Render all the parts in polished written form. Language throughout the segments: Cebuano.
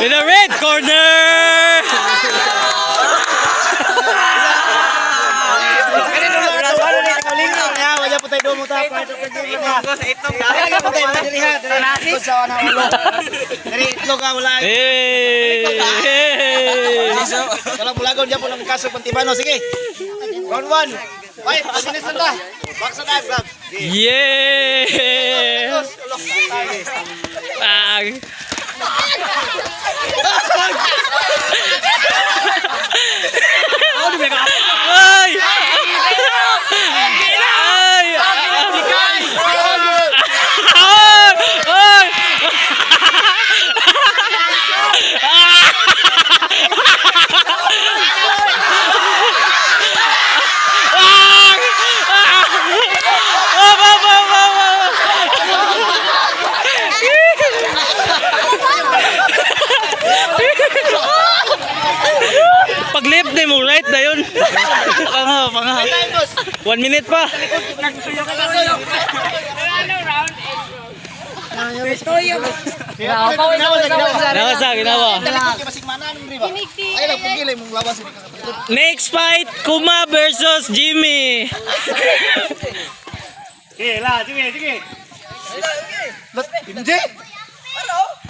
In the red corner! Wala po tayo dumo ta pa ito kaya po tayo diri ha diri sa ana ulo. Diri itlog ha wala. Hey! Hey! Wala bulagon diyan po lang kaso pantibano, sige. Round 1. Ay, pabilis na ta. Box na tayo, grab. Yeah! Ah. Ay! Ay! Ay! Ay! Ah! Ba, ba, ba, ba. Pag left na mo, right na yun. Panga, panga. 1 minute pa. Ginawa sa, ginawa. Ay lang pugilay mong lawas. Next fight, Kuma versus Jimmy. Sige la, sige, sige. Hindi.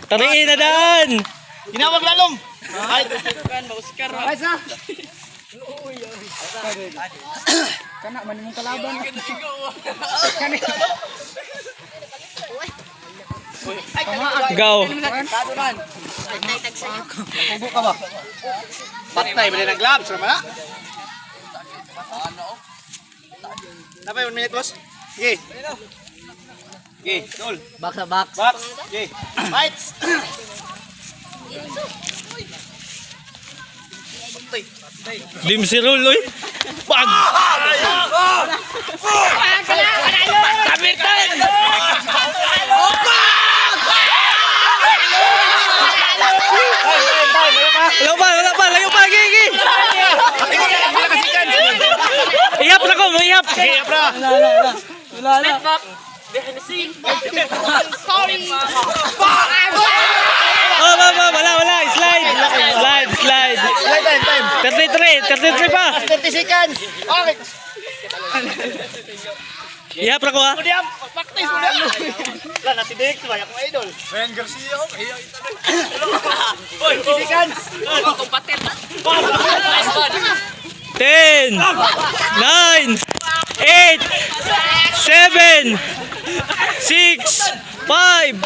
Tariin na daan. Ginawag lalong. Ay, Go. Ubo ka ba? Patay ba ng gloves naman na? Napay 1 minute, boss. Sige. Sige, tol. Box sa box. Box. Sige. Fights. Lim si Rul, oy. Pag! Wala pa, wala pa, layo pa, gi, gi. Ihap na ko, ihap. Oh, ba, ba, wala, wala, slide. Slide, slide. Slide time, time. 33, 33 pa. 30 seconds. Okay. Ihap na ko, ha. Diam, practice mo na. Wala na si Dex, ba akong idol. Ben Garcia, okay. 20 seconds. 10, 9, 8, 7, 6, 5,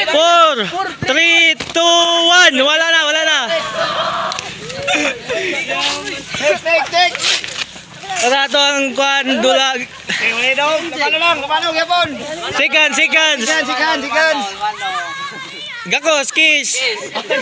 4, 3, 2, 1. Wala na, wala na. Next, next, next. Tara to ang kwan, dulag. Okay, wala daw. Napano lang, napano, gyapon. Seconds, seconds. Seconds, seconds, seconds. Gakos, kiss.